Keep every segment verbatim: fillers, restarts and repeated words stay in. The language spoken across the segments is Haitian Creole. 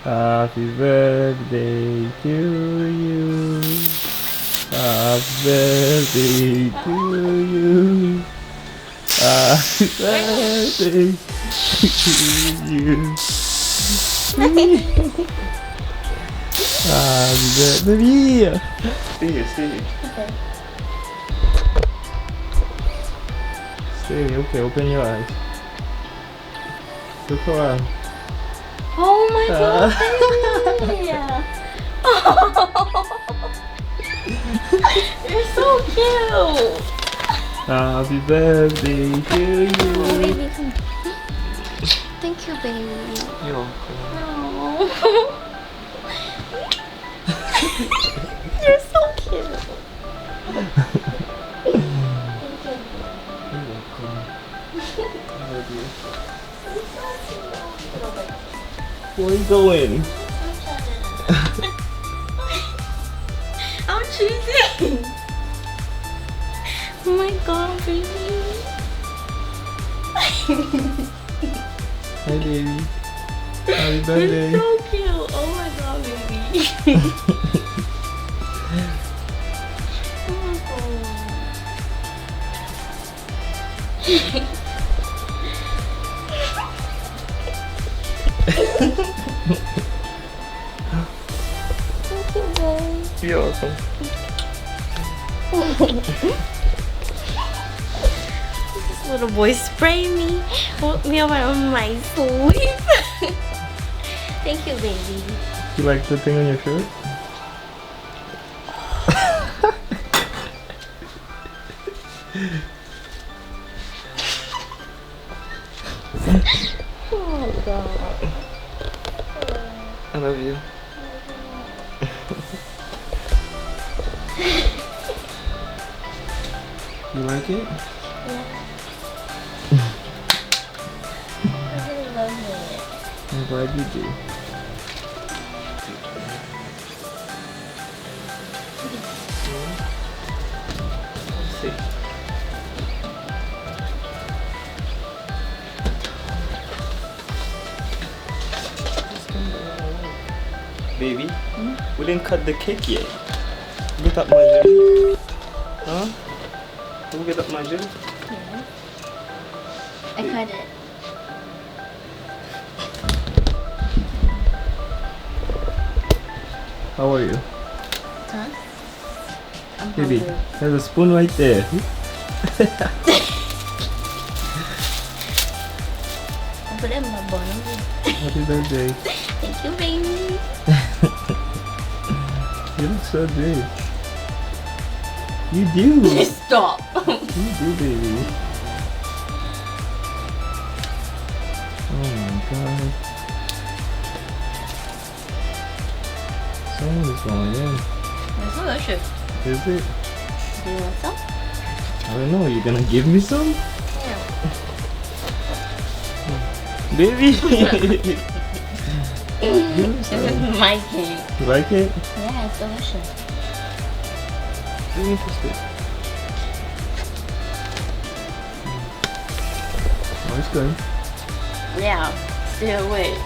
Happy birthday to you. Happy birthday to you. Happy birthday to you. Happy birthday. Baby. Stay here, stay here. Okay. Stay here, okay, open your eyes. Look around. Oh my God, baby. You're so cute. Happy birthday to you. Oh, baby, come. Thank you, baby. You're welcome. Oh. You're so cute. You're welcome. Where you going? I'm choosing. Oh my God, baby. Hi, baby. Happy birthday. You're so cute. Oh my God, baby. Oh my God. Thank you, babe. You're welcome. This little boy spray me, woke me up out of my sleep. Thank you, baby. You like the thing on your shirt? Oh my God. I love you. You like it? Yeah. I really love it. I'm glad you do. Baby, we didn't cut the cake yet. Ou gentan ap manje l? Huh? Ou gentan ap manje l? Yeah. I cut it. How are you? Huh? I'm hungry. Baby, there's a spoon right there. Happy birthday. Thank you, baby. You look so good. You do. Stop. You do, baby. Oh my God. Someone is going in. It's delicious. Is it? Do you want some? I don't know. You gonna give me some? Yeah. Baby. This is my cake. You like it? Yeah, it's delicious. Let me taste it. Oh, it's good. Yeah, still wet.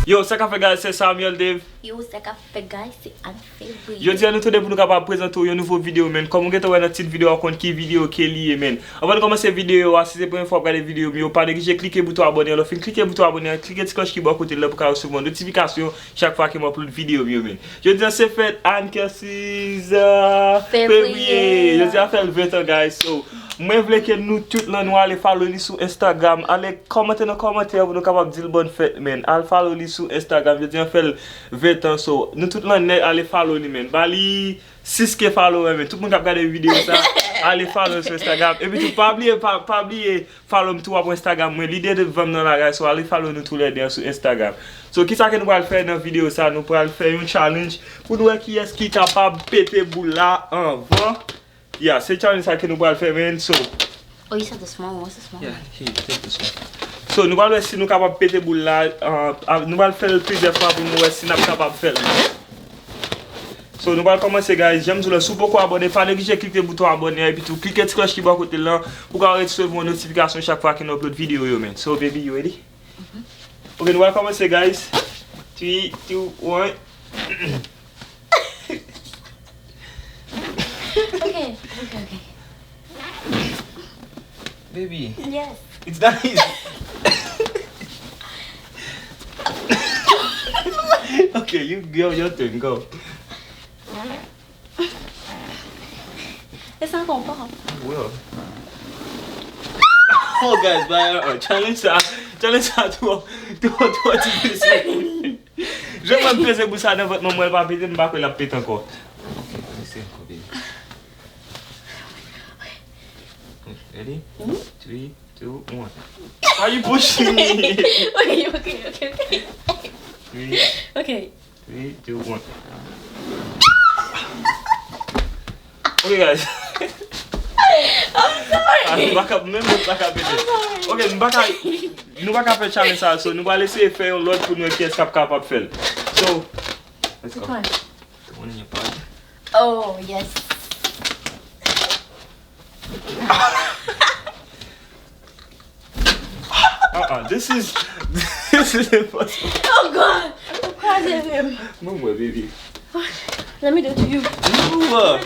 Yo, sa k ap fèt, guys, se Samuel Dave. Yo, sa k ap fèt, guys, se Anne Ferrier. Jodi a nou toude pou nou kapab prezante w yon nouvo videyo, men kòm ou gentan wè nan tit videyo a, w konn ki videyo ke li ye, men. Anvan nou kòmanse videyo a, si se premye fwa w ap gade videyo m yo, pa neglije klike bouton abòne an. Lè w fin klike bouton abòne an, klike ti klòch ki bò kote l la pou w ka resevwa notifikasyon chak fwa ke m upload videyo m yo, men. Jodi a se fèt Anne Kersiz, euh, Ferrier. Jodi a fè l ven tan, guys. So, mwen vle ke nou tout lan nou ale follow li sou Instagram. Ale kòmante nan kòmantè pou nou kapab di l bòn fèt, men. Al follow li sou Instagram. Jodi a fè l ven tan. So, nou tout lan nèt ale follow li, men. Ba li sis K follower, men. Tout moun k ap gade videyo sa, ale follow sou Instagram. Epi tou, pa bliye, pa, pa bliye follow m tou ap Instagram mwen. Lide de vanm nan lagay, so ale follow nou toulède sou Instagram. So, kisa ke nou pral fè nan videyo sa? Nou pral fè yon challenge pou nou wè kiyès ki kapab pete boul la anvan. Yeah, se challenge sa ke nou pral fè, men. So, oh, you said the small one. What's the small one? Yeah, here, take this one. So, nou pral wè si nou kapab pete boul la, uh, uh, nou pral fè l plizyè fwa pou nou wè si n ap kapab fè l. So, nou pral kòmanse, guys. Jan m di w la, si w poko abòne, pa neglije klike bouton abòne an, epi tou klike ti klòch ki bò kote l lan pou w ka resevwa notifikasyon chak fwa ke nou upload videyo yo, man. So, baby, you ready? Ok, nou pral kòmanse, guys. Three, two, one. Ok, ok, ok. Baby, Yes. it's not easy. Ok, you, your, your turn, go. E sa konpa. Well. Oh, guys, but, uh, challenge sa, challenge sa twò, twò, twò difisil. Jan mwen peze pou sa nan vant mwen, mwen pa pete, m pa kwè l ap pete ankò. Ok, let me see ankò, baby. Ready? Three, two, one. Why you pushing me? Ok, ok, ok, ok. Three, Ok. three, two, one. Ok, guys. I'm Ah, nou sorry. pa ka, menm nou pa ka pete. I'm sorry. Ok, nou pa ka, nou pa ka fè challenge sa, so nou pral eseye fè yon lòt pou nou wè kiyès k ap kapab fè l. So, let's Which go. One. The one in your pocket. Oh, yes. Uh-uh, this is, this is impossible. Oh God. Ou kraze menm. Mwen, mwen, baby. Let me do it to you. No.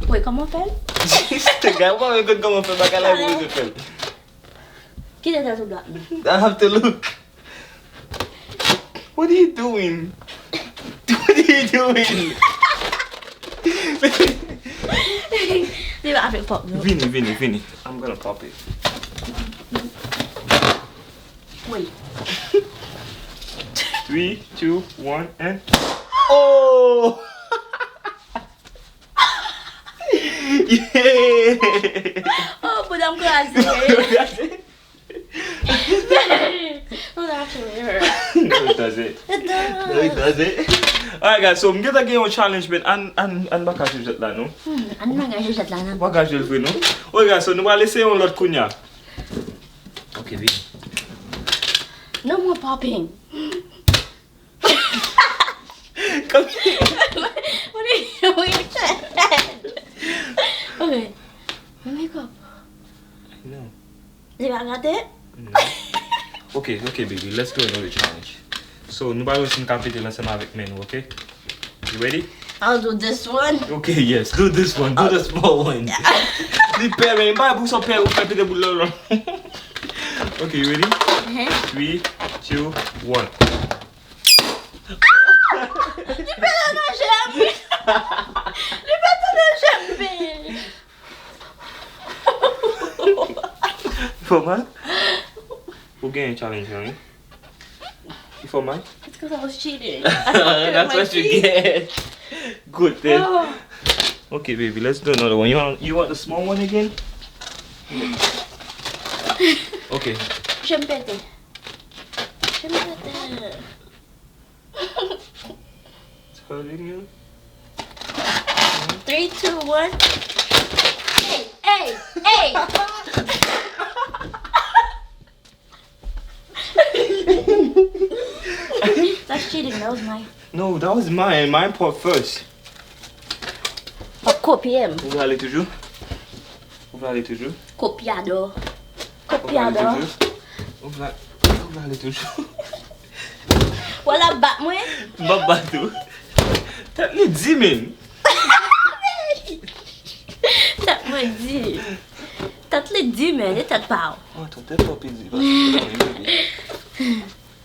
Wait, kòman fè l? Gade, ou pa menm konn kòman fè bagay la, ou bezwen fè l. Kite tèt ou dwat. I have to look. What are you doing? What are you doing? Li pa fè pop, non. Vini, vini, vini. I'm gonna pop it. Wait. Three, two, one, and. Oh! Yeah! Oh, bouda m kraze. Oh, that actually hurt. No, it doesn't. It does. No, it doesn't. Alright, guys, so m gentan gen yon challenge, man. Ann, ann, ann pa ka jwe jwèt la, non? Hmm, ann pa ka jwe jwèt la, non. Pa ka jwe l vre, non? Ok, guys, so nou pral eseye yon lòt kounye a. Ok, vini. No more popping. Come What are you doing? Okay. Make up. No. Li pa gate? No. Ok, ok, baby, let's do another challenge. So, nou pral wè si n ka pete l ansanm avèk men nou, ok? You ready? I'll do this one. Ok, yes, do this one, do the small one. Li pè, men, m pa pou sa pè, ou pè pete boul la. Ok, you ready? Mhm. Three, two, one. Li pete nan je m. Li pete nan je m. Fò mal? Ou genyen challenge lan, wi. Li fò mal? It's 'cause I was cheating. That's what you get. Good then. Oh, Okay, baby, let's do another one. You want, you want the small one again? Okay. je m pete. Je m pete. It's hurting you? Three, two, one. Hey, hey, hey! That's cheating. That was mine. No, that was mine. Mine popped first. Ou kopye m. Ou vle ale toujou? Ou vle ale toujou? Kopyadò. Ou vle ale Kopyadò. toujou? Ou vle, ou vle ale toujou? Ou al ap bat mwen? M ap bat ou. Tèt li di, men. Tèt mwen di. Tèt li di, men, e tèt pa w. Mwen tou, tèt pa w pi di pase mwen, baby.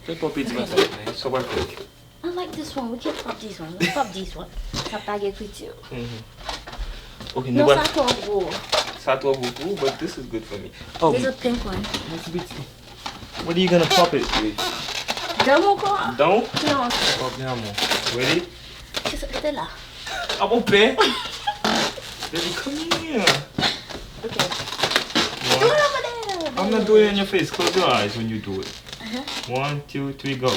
Tèt pa w pi di pase mwen, sa w pral fè? I like this one. We can pop this one. Let's pop this one. Sa pa gen ekriti. Mhm. Ok, Non, nou sa twò gwo. Sa twò gwo pou ou, but this is good for me. Oh, There's a pink one. Miss Beauty. What are you gonna pop it with? Dan m ankò? Don't? Non. Pop nan mwen. Ready? Kisa ki te la? I'm open. Baby, come here. Ok. One. Do it over there. I'm not doing it in your face. Close your eyes when you do it. Uh-huh. One, two, three, go.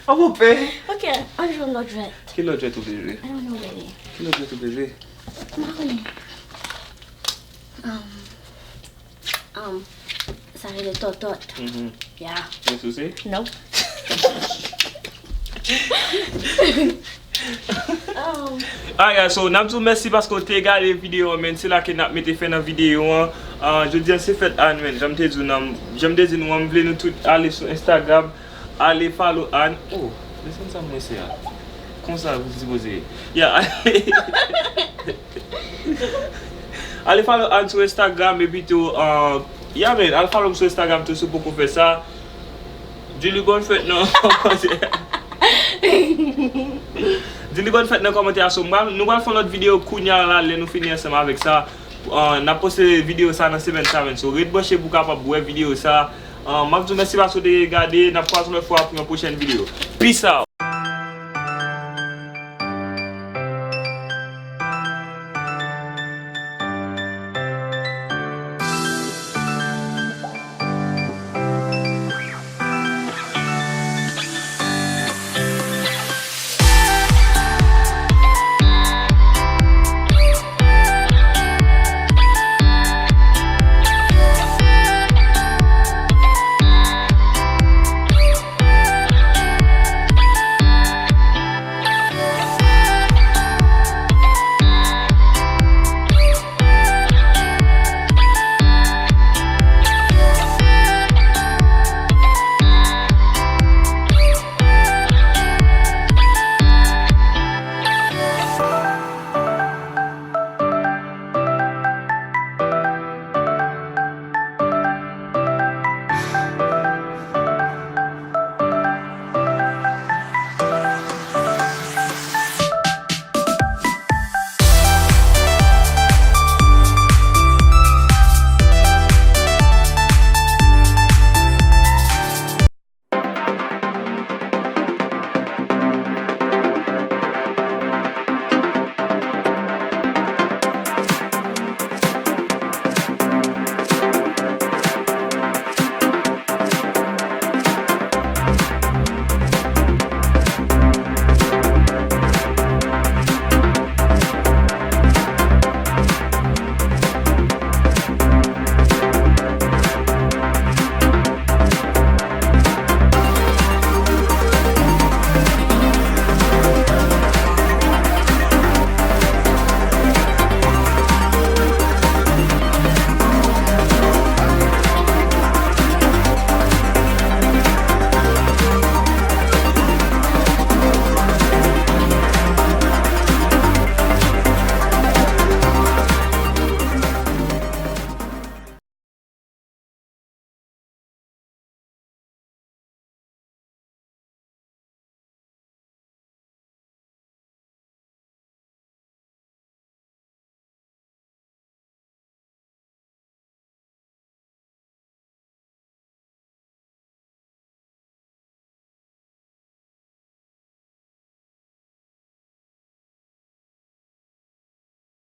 I'm open. Ok, an jwe yon lòt jwèt. Ki lòt jwèt ou vle jwe? I don't know, baby. Ki lòt jwèt ou vle jwe? M pa konnen. Um, um, sa rele tòtòt. Mhm. Yeah. Mwen souse? Nope. Um, Alright, so n ap di w mèsi paske w te gade videyo an, men se la ke n ap mete fen nan videyo an. Ah, jodi a se fèt Ann, men jan m te di w nan, jan m te di nou an, m vle nou tout ale sou Instagram, ale follow Ann. Oh, desann sa mwen se a. Konsa pou sipoze ye. Yeah, ale. Ale follow Ann sou Instagram epi tou, ah, yeah, man, al follow m sou Instagram tou si w poko fè sa. Di li bonne fête nan kòmantè. Di li bonne fête nan kòmantè a. So, m pral, nou pral fè yon lòt videyo kounya la, lè nou fini ansanm avèk sa. Ah, n ap poste videyo sa nan semèn sa, men. So, ret branche pou w kapab wè videyo sa. Ah, m ap di w mèsi paske w te gade. N ap kwaze yon lòt fwa pou yon pwochèn videyo. Peace out!